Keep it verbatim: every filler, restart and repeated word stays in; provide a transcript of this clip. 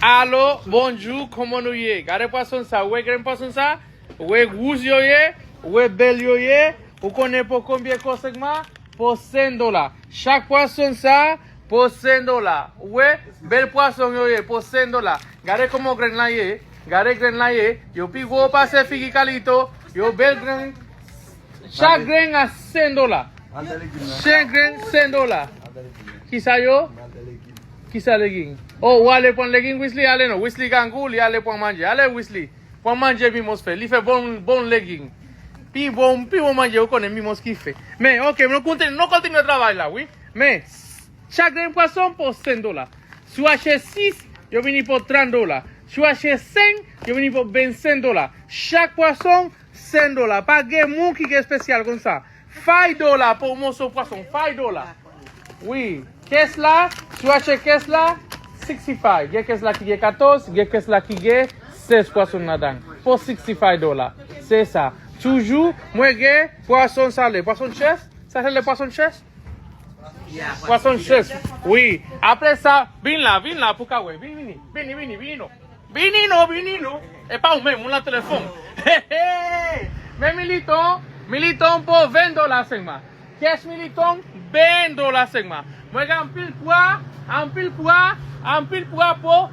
Alo, bonjou, kòman nou ye? Gade pwason sa, ou wè grenn pwason sa? Ou wè wouj yo ye? Ou wè bèl yo ye? Ou konnen pou konbyen kòb sèlman? Pou senk dola. Chak pwason sa, pou senk dola. Ou wè? Bèl pwason yo ye, pou senk dola. Gade kòman grenn la ye. Gade grenn la ye. Yo pi gwo pase figi Kalito. Yo bèl grenn. Chak grenn a senk dola. Chak grenn senk dola. Kisa yo? Kisa legin? Oh, ou ale pran legin, Wisly? Ale non. Wisly Gangou, li ale pran manje. Ale, Wisly. Pran manje Mimos fè. Li fè bon, bon legin. Pi bon, pi bon manje, ou konnen Mimos ki fè. Men, ok, nou kontinye, nou kontinye travay la, wi. Men, chak grenn pwason pou senk dola. Si w achte sis, yo vini pou trant dola. Si w achte senk, yo vini pou vennsenk dola. Chak pwason, senk dola. Pa gen moun ki gen espesyal konsa. Five dola pou moso pwason. Five dola. Wi. Kès la, si w achte kès la, sixty-five. Gen kès la ki gen katòz, gen kès la ki gen sèz pwason ladan. Pou sixty-five dola. Se sa. Toujou, mwen gen pwason sale. Pwason chèch? Sa se le pwason chèch? Pwason chèch. Wi. Apre sa, vin la, vin la pou ka wè. Vin, vini. Vini, vini, vini non. Vini non, vini non. E pa ou menm, ou nan telefòn. Hey, hey. Men militon, militon pou ven dola sèlman. Kès militon, ven dola sèlman. Mwen gen anpil pwa, anpil pwa, anpil pwa pou